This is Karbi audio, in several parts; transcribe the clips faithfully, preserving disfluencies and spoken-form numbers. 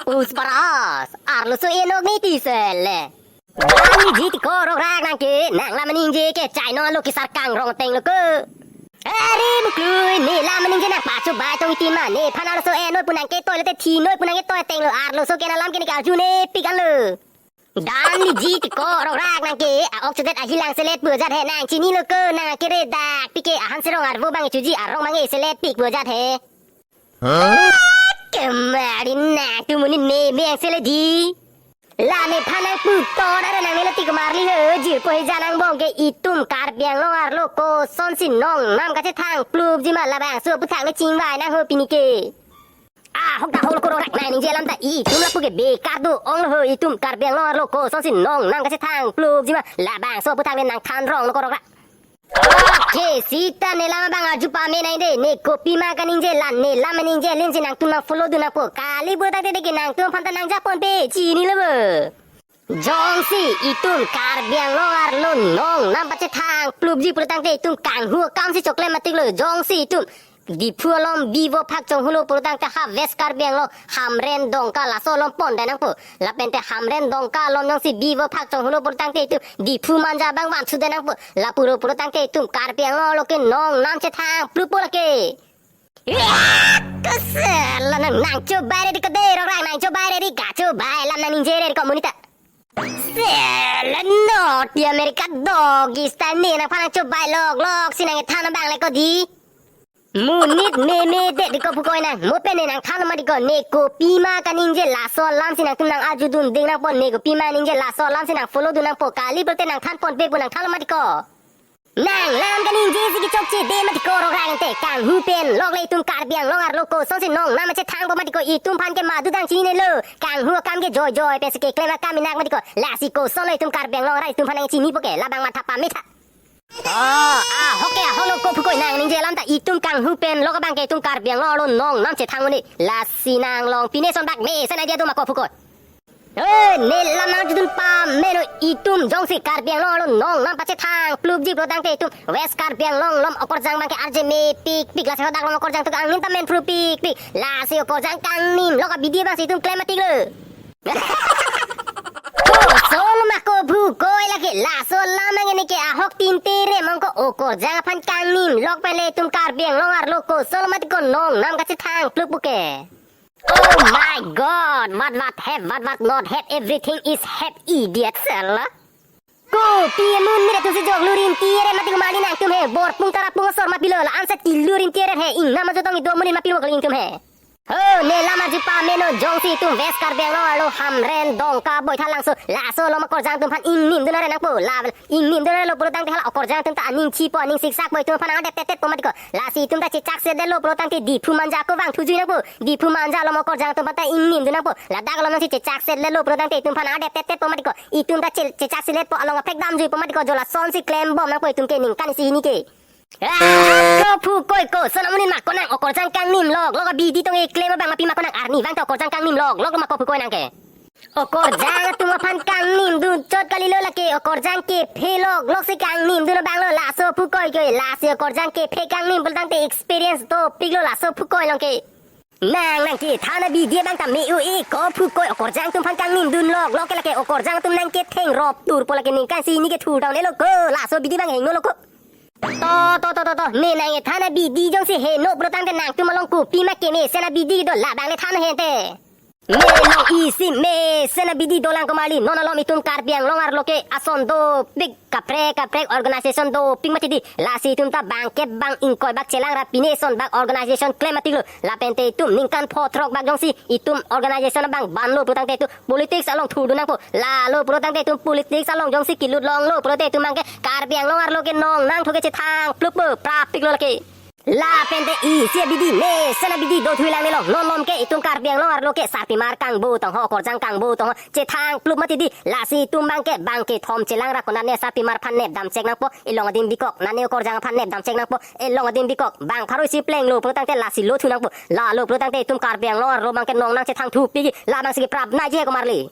Us paras, arloso enok ni ti sele. Damji ti ko rokrak nang ke, nang lam ningje ke chai non lo kisar kangrong teng lo ko. Are muklui, ne lam ningje nang pacho bai tong iti ma, nephan arloso enok pu nang ke toi lo te thi noi pu nang ke toi teng lo, arloso ke nang lam ke ne ke arju nepik an lo. Damji ti ko rokrak nang ke, a-ok chodet ahilang selet pu ajat he nang chini lo ko, nang ke redak pi ke ahan serong arvo bang chuji arong bang selet pik pu ajat he. Kemari nangtum monit meme ang sele di. La nephan nang putor are nang nelo ti kemarli he, jirpo he janang bong ke itum Karbi Anglong arlo kosonsi nongnam kachethang plupji ma, labangso aphuthak le chingvai nang ho pini ke. Ahok ta hol korok rak nang ningje alam ta itum lapu ke bekar do-ong lo ho, itum Karbi Anglong arlo kosonsi nongnam kachethang plupji ma, labangso aphuthak le nang than rong lo korok rak. Oke, sita ne lam abang arju pame nai de, ne kopima kaningje la, ne lam ningje alinsi nangtum nang follow dun nangpo. Kali pu tangte de ke nangtum aphan ta nang japon pe, chini lo bo. Jongsi itum Karbi Anglong arlo nongnam kachethang plupji pulo tangte itum kanghu akamsi choklem matik lo. Jongsi itum Diphu along bivo phak chonghulo pulo tangte ha West Karbi Anglong Hamren Dongka laso along pon dai nangpo. Lapente Hamren Dongka along jongsi bivo phak chonghulo pulo tangte itum Diphu Manja abang vanthu dai nangpo. Lapu ro pulo tangte itum Karbi Anglong arlo ke nongnam chethang plupo lake. Iya, kesel nang, nang chobai re di kede rokrak, nang chobai re di ka chobai lam nang ningje re di ko monit ta. Selen do ti America doggy style ne nangphan nang chobai loklok si nang than abang le ko di. Monit meme det di ko phukoi nang. Mo pen ne nang than ma di ko, ne kopima kaningje laso alamsi nangtum nang arju dun ding nangpo, ne kopima ningje laso alamsi nang follow dun nangpo, kali pulote nang than ponpe pu nang than ma di ko. Nang lam kaningje si kechokche de ma di ko rokrak ente, kanghu pen lok le itum Karbi Anglong arlo kosonsi nongnam kachethangpo ma di ko, itum aphan ke madu dang chinine lo, kanghu akam ke joi joi pensi keklem akam inak ma di ko, lasi koson lo itum Karbi Anglong arat itum aphan nang chinipo ke, labang matha pame tha. Oh, ahok ke ahok lo ko phukoi nang ningje alam ta itum kanghu pen lok abang ke itum Karbi Anglong arlo nongnam chethang un-e, lasi nang long pine son bak mesen idea do ma ko phukoi. Eh, ne lam nang judun pameno itum jongsi Karbi Anglong arlo nongnam kachethang plupji pulo tangte itum West Karbi Anglong along okorjang abang ke arje mepikpik, lasi hadak along okorjang atum angnim ta men phru pikpik, lasi okorjang kangnim lok abidi abangsi itum klem matik lo. Koson ma ko phukoi lake, laso alam abang ne ke ahok tinte re mong ko, okorjang aphan kangnim lok pen le itum Karbi Anglong arlo koson ma ti ko nongnam kachethang plup pu ke. Oh my God, what what have, what what not have, everything is have, idiot sel. Kopi amun mira atumsi jok lurin tiere ma ti ko mali nangtum he, bor pung tara pung asor ma pilo, la-an si ti lurin tiere he, ingnam ajo tong ido amun ma pilo kali ingtum he. Ho, ne lam arju pameno jongsi itum West Karbi Anglong arlo Hamren Dongka Boithalangso, laso along okorjang atum aphan ingnim dun are nangpo, la ingnim dun are lo pulo tangte hala okorjang atum ta aning chipo, aning siksak po, itum aphan angdet tet tet po ma ti ko. Lasi itum ta chechak sedetlo pulo tangte Diphu Manja ako vangthu jui nangpo. Diphu Manja along okorjang atum aphan ta ingnim dun nangpo. Ladak along nangsi chechak sedetlo pulo tangte itum aphan angdet tet tet po ma ti ko. Itum ta che-, chechak sedetpo, along aphek dam jui po ma ti ko, jo lasonsi klem bom nangpo itum ke ningkan isi hini ke. Ah, ko phukoi, koson amonit ma ko nang okorjang kangnim loklok abidi tong-e klem abang ma pi ma ko nang, arnivang ta okorjang kangnim loklok ma ko phukoi nang ke. Okorjang atum aphan kangnim dun chot kali lo lake, okorjang kephe loklok si kangnim dun abang lo, laso phukoi ke, lasi okorjang kephe kangnim pulo tangte experience dopik lo, laso phukoi along ke. Nang nang kethan abidi abang ta me-o-e, ko phukoi, okorjang atum aphan kangnim dun loklok ke lake, okorjang atum nang ketheng rop tur po lake, ningkan isi hini ke thur down lo ko, laso abidi abang hingno lo ko. To, to, to, to, to. Ne nang ethan abidi jongsi heno pulo tangte nangtum along kopima kemesen abidi do, labang le than he te. Ne long isi mesen abidi dolang ko mali, non alom itum Karbi Anglong arlo ke ason dopik, kaprek kaprek organization dopik mati di. Lasi itum ta bang ke bang ingkoi bak chelang ra pine son bak organization klem mati lo. Lapente itum ningkan pho throk bak jongsi itum organization abang banlo pulo tangte itum politics along thur dun nangpo. Lalo pulo tangte itum politics along jongsi kelut longlo pulote itum abang ke Karbi Anglong arlo ke nongnam thok ke chethang plup po, prapik lo lake. Lapente isi abidi, mesen abidi dothui lang ne long. Non alom ke itum Karbi Anglong arlo ke sarpimar kangbo tong ho, okorjang kangbo tong ho, chethang plup mati di. Lasi itum abang ke bang kethom chelang ra konat ne sarpimar aphan nep dam chek nangpo, elong adim bikok, nane okorjang aphan nep dam chek nangpo, elong adim bikok, bang pharo isi plenglo pulo tangte lasi lo thu nangpo. Lalo pulo tangte itum Karbi Anglong arlo abang ke nongnam chethang thupik, labangsi keprap naiji he ko marli.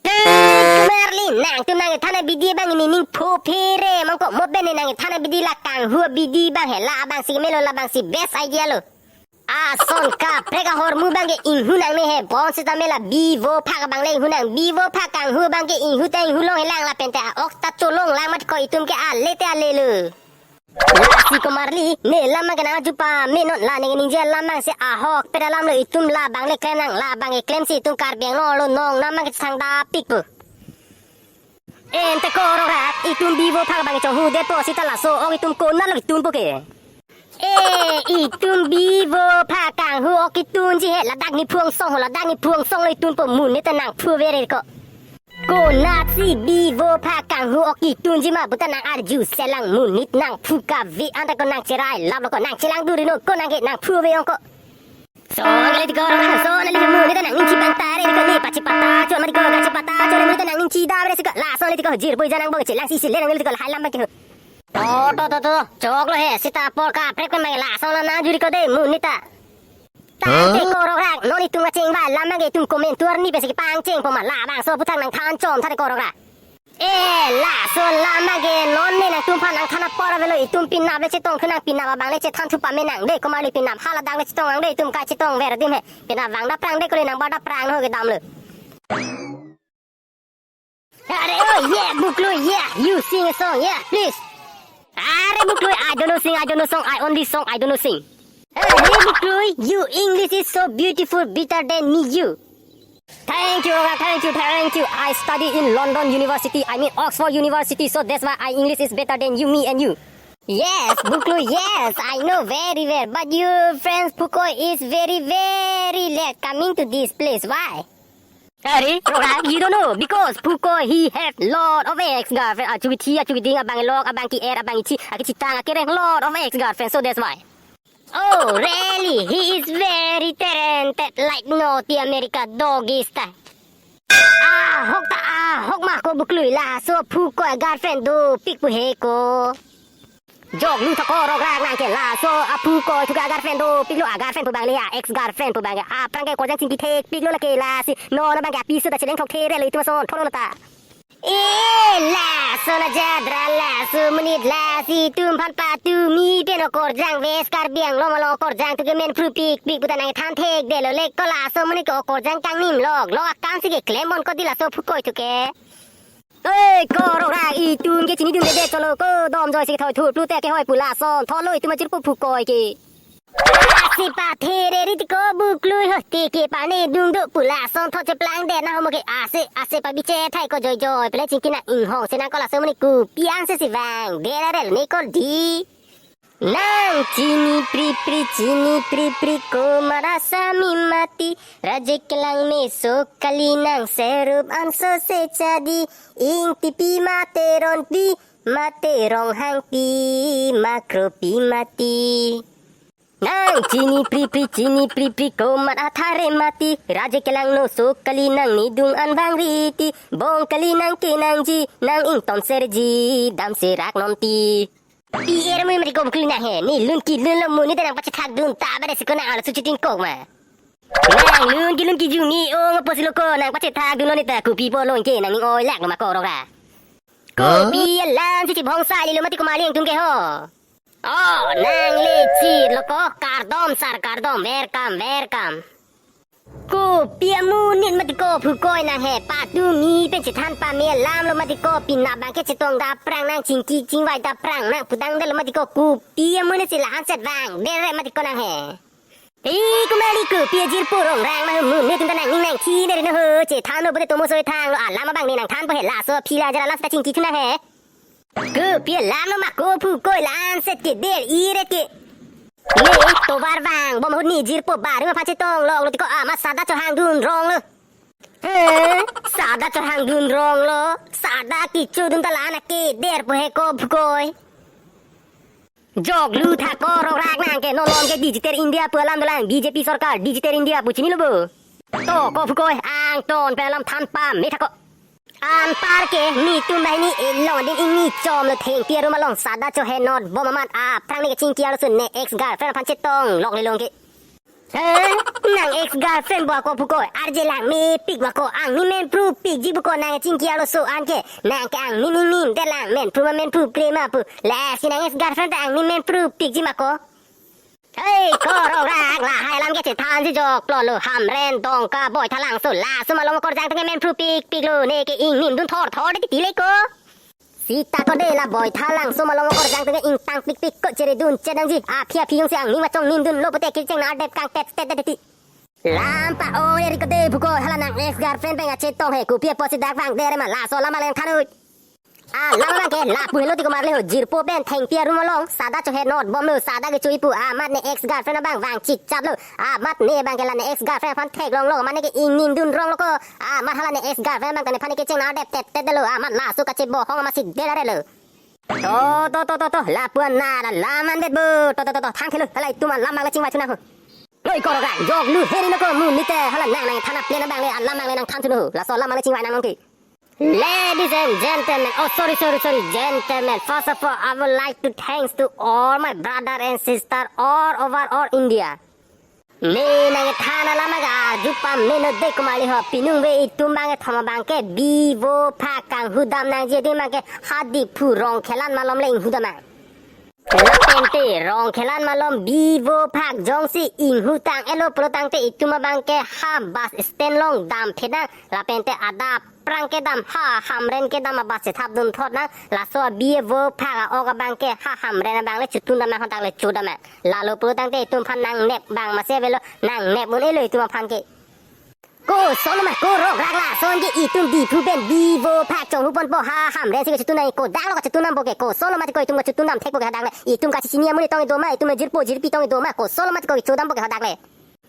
Kemarli, nangtum nang ethan abidi abang ini ning pho phere mong ko, mo pen ne nang ethan abidi la kanghu abidi abang he, labangsi melo, labangsi best idea lo. Ason kaprek ahormu abangke inghu nangne he, bonsita mela bivo phak abang le inghu nang, bivo phak kanghu abangke inghu ta inghu longlelang lapen te a-ok ta cholonglang mat ko itum ke ale te ale lo. Lasi komarli, ne lam abangke nangjupa me non la ne ningje lam abangsi ahokpet alam lo, itum labang le klem nang, labang ke klemsi itum Karbi Anglong lo nong nam abangke sang dapik po. Ente ko rokra, itum bivo phak abang chonghudetpo seta laso ok itum konat lo itum po ke. E, itum bivo phak kanghu ok itunji he, ladak ne phu angsong ho, ladak ne phu angsong lo itum po, monit ta nangphu vere ko. Konatsi bivo phak kanghu ok itunji ma pu ta nang-arjuselang, monit nangphu kave anta ko nangcherai lap lo ko, nangchelang duri non ko nang ke nangphu ave ong ko. Son kali tiko rokra, son kali, monit ta nangning chibang tare ko, ne pachi pata chot mati ko, gachi pata chot, monit ta nangning chida vere si ko, lason kali tiko, jirpo ija nang bong chelang si si le nang kali tiko, lahai lam abangke ho. To, to, to, to, choklo he, seta apor kaprek ke mai lason la nangjuri ko de, monit ta. Tangte ko rokra, non itum kachingvai lam abangke itum komentuar ni pensi kepangcheng po ma, labangso aphuthak nangthan chom tha de ko rokra. E, laso lam abangke non ne nangtumphan nangthan apor avelo, itum penap le chetong thu nang, penap abang le chethan thu pame nang de, komarli penap hala dak le chetong nang de, itum kachetong ver adim he. Penap vang daprang de, kori nang ba daprang ho kedam lo. Are, oh yeah, Buklui, yeah, you sing a song, yeah, please. Are Buklui, I don't know sing, I don't know song, I only song, I don't know sing. Are Buklui, you English is so beautiful, better than me, you. Thank you, Rokra, thank you, thank you. I study in London University, I mean Oxford University, so that's why I English is better than you, me and you. Yes, Buklui, yes, I know very well, but your friend Phukoi is very, very late coming to this place. Why? Are, Rokra, you don't know, because Phukoi, he have lot of ex-girlfriend. Achu kithi, achu kiding, abang lok, abang ki-er, abang ichi, akichetang, akereng, lot of ex-girlfriend, so that's why. Oh, really? He is very talented, like Naughty America doggy style. Ahok ta ahok ma ko Buklui, laso Phukoi girlfriend dopik pu he ko. Joklu tha ko Rokra, nang ke laso a Phukoi thu ke a-girlfriend dopik lo, a-girlfriend pu abang le a-ex-girlfriend pu abang ke aphrang ke korjang chingki thekpik lo lake, lasi non abang ke apiso ta cheleng thok the re lo, itum ason thon lo ta. E, lason ajat ra laso amonit, lasi itumphan patumi pen okorjang West Karbi Anglong along okorjang thu ke men phrupikpik pu ta nangthan thekdetlo le ko, laso amonit ke okorjang kangnim lok lok akam si keklem bon ko di laso Phukoi thu ke. Oi, ko Rokra, itum ke chinidundedet cholo ko, dom joisi kethoi thurplu te kehoi pu lason thotlo itum ajirpo Phukoi ke. Ase pathere ri tiko Buklui ho, te ke pane dung do pu lason thot cheplangdet nang ho mo ke, ase, ase pabi chethai ko joijoi, pele chingki nang inghong si nang ko laso amonit kopi angse si vangdet arel ne ko di. Nang chini pripri, chini pripri komat asami mati, raje kelang meso kali nang serup anso se chadi, ingtipi mate ronpi, mate ronghangpi, makropi mati. Nang chini pripri, chini pripri komat athare mati, raje kelang noso kali nang nidung an bang riti, bong kali nang kenangji, nang ington serji, dam serak nonti. Pi er mui mari ko Buklui nang he, ne lun kelun lo, monit ta nang pachethakdun ta bare si ko nang arloso chitin kok ma. Nang lun kelun kejung ni ong apotsi lo ko nang pachethakdun lo, ne ta kopi pu along ke nang ning oilak lo ma ko Rokra. Kopi alam si chibhong sai lo mati komarli nangtum ke ho. Oh, nang le chit lo ko, kardom sar kardom, welcome, welcome. Kopi amonit mati ko Phukoi nang he, patumi pen chethan pame alam lo mati ko, penap abang ke chetong daprang, nang chingki chingvai daprang, nang pudangdet lo mati ko, kopi amonit si la-an set vangdet re mati ko nang he. E, komarli kopi ajirpo rongrang ma ho, monit atum ta nangning nangthidet ri no ho, chethan no pute tomo soi thang lo, alam abang ne nangthanpo he, laso aphi la ajat alam ta chingki thu nang he. Kopi alam lo ma ko Phukoi, la-an set ke der-i ret ke. Ne tovar vangbom ahut ne jirpo barim aphan chetong lok lo tiko, amat sada chohangdun rong lo. He, sada chohangdun rong lo, sada kechodun ta la-an ke derpo he ko Phukoi. Joklu tha ko Rokra, nang ke non lom ke Digital India pu alam dolang, B J P sorkar, Digital India pu chini lo bo. To ko Phukoi, angton pen alam than pame tha ko. Anpar ke netum banghini elong adin ingni chom lo, thengpi arum along sada chohenotbom amat aphrang ne kachingki arloso ne ex girlfriend aphan chetong lok le long ke. He? Nang ex girlfriend bo ko Phukoi, arje lang mepik ma ko, angni men phrupikji bo ko nang chingki arloso an ke, nang ke angni ningning det lang, men phru ma men phrupre ma pu, lasi nang ex girlfriend ta angni men phrupikji ma ko. Hei, ko rongrak, lahai alam ke chethanji joklo lo, Hamren Dongka Boithalangso, laso malom akorjang tengke men phrupikpiklo, neke ingnim dun thorthor de titi le ko. Sita ko de la Boithalangso malom akorjang tengke ingtangpikpik ko chere dun chenangji, aphi aphi jongsi angnim kachongnim dunlo pote kecheng nangdep kangtettet de titi. Lampa o eri ko de phuko hala nang ex girlfriend pen kachetong he, kopi apotsi dak vangdet ma, laso alam aleng thanut. Alam abangke lapu helo ti komarli ho, jirpo pen thengpi arum along sada chohe not bomlo, sada kecho-i pu, amat ne ex girlfriend abang vang chikchaplo, amat ne abangke la ne ex girlfriend aphan theklonglo, mane ke ingnim dun ronglo ko, amat hala ne ex girlfriend abang ta nephan kecheng nangdeptettet detlo, amat laso kachebohong amatsi det arelo. To to to to to, lapu an nara laman det bo, to to to to, thangthelo, hala itum alam abang le chingvai thunang ho. Oi, ko rongrak, joklu heri lo ko, monit te hala nang nangthan a-plan abang le alam abang le nangthan thunang ho, laso alam abang le chingvai nang nangke. Ladies and gentlemen, oh, sorry, sorry, sorry, gentlemen. First of all, I would like to thanks to all my brother and sister all over all India. Ne nangthan alam abang ke ajo pameno de komarli ho, pinung ve itum abangke thom abangke Bivo phak kanghudam nangji adim abangke ha Diphu Rongkhelan malom le inghudam nang. Lapente Rongkhelan malom Bivo phak jongsi inghutang-etlo pulotangte itum abangke ha bus stand along damphe nang, lapente adap aphrang kedam ha Hamren kedam a-bus chethap dunthot nang, laso a-Bivo phak a-ok abangke ha Hamren abang le chotun dam nang, hadak le chodam nang. Lalo pulotangte itum aphan nangnep abang masi avelo, nangnep un-elo itum aphan ke. Kosonlo ma, ko rongrak, lason ke itum Diphu pen Bivo phak chonghu ponpo, ha Hamren si kechotun nang, kodak lo kachotun dampo ke, kosonlo mati ko itum kachotun dam thekpo ke hadak le, itum kachechini amonit tong do ma, itum jirpo jirpi tong do ma, kosonlo mati ko chodampo ke hadak le.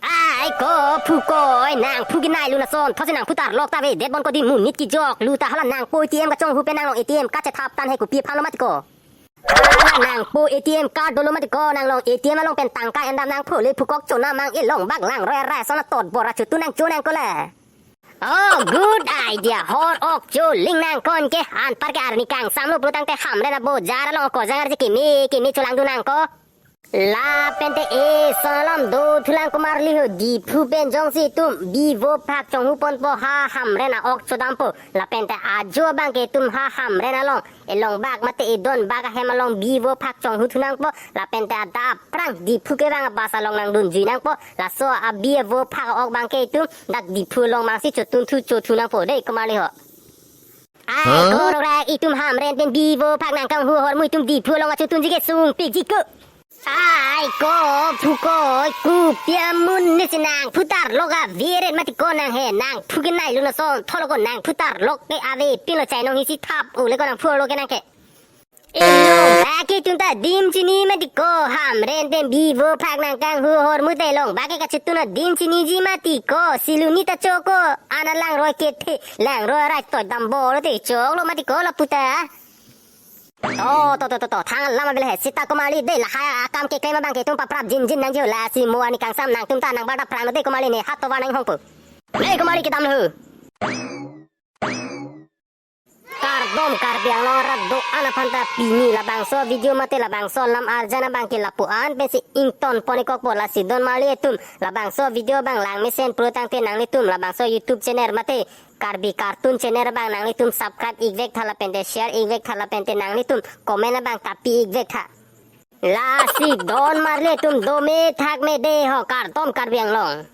Ai ko phuko, oi nangphu kenai lun ason, thotsi nangphu tarlok ta avedet bon ko di, monit kejoklu ta hala nangpo A T M kachonghu pen nanglong A T M kachethap tan he, kopi aphanlo mati ko. Hala nangpo A T M card dolo mati ko, nanglong A T M along pen tangka endam nangpo le, phu kok chonam mang, ilong bak langroi arai ason atot bor achotun nangcho nang ko le. Oh, good idea. Hor ok choling nang ko anke, anparke arni kangsamlo pulotangte Hamren abojar along akorjang arje kimi kimi cholangdun nang ko. Lapente eson alam dothulang komarli ho, Diphu pen jongsi itum Bivo phak chonghu ponpo, ha Hamren a-ok chodampo, lapente ajo abangke itum ha Hamren along, ilong bak mate idon bak ahem along Bivo phak chonghu thunangpo, lapente adap aphrang Diphu kevang a-bus along nangdunjui nangpo, laso a-Bivo phak a-ok abangke itum dak Diphu along mangsi chotun thu chothu nangpo de komarli ho. Ai ko rongrak, itum Hamren pen Bivo phak nangkanghu ahormu itum Diphu along achotunji ke sungpikji ko. Ai ko phuko, kopi amonit si nangphu tarlok avedet mati ko nang he, nangphu kenai lun ason thotlo ko, nangphu tarlok ke avepinlo, chainong hisi thap-o le ko nangphu arlo ke nang ke. Ilong bak ke itum ta adim chini mati ko, Hamren pen Bivo phak nangkanghu ahormu ta ilong bak ke kachotun adim chiniji mati ko, siluni ta cho ko, ana langroi kethe, langroi arai toi dambor te choklo mati ko lapu ta. To to to to to, thang alam abile he, sita komarli de, lahai akam keklem abangke itum paprap jinjin nangji ho, lasi mo arni kangsam nangtum ta nangbar ta prang de komarli, ne hat tovar nanghongpo. Ne komarli kedam lo. Kardom Karbi Anglong arat do-an aphan ta pini labangso video mate labangso alam arjan abangke lapu-an pensi ingtonpon-ikokpo, lasi don marli atum labangso video abang langmesen pulotangte nanglitum labangso YouTube channel mate Karbi Cartoon Channel abang nanglitum subscribe ikvek tha lapente share ikvek tha lapente nanglitum comment abang tapi ikvek tha. Lasi don marli atum dome thakme de ho, kardom Karbi Anglong.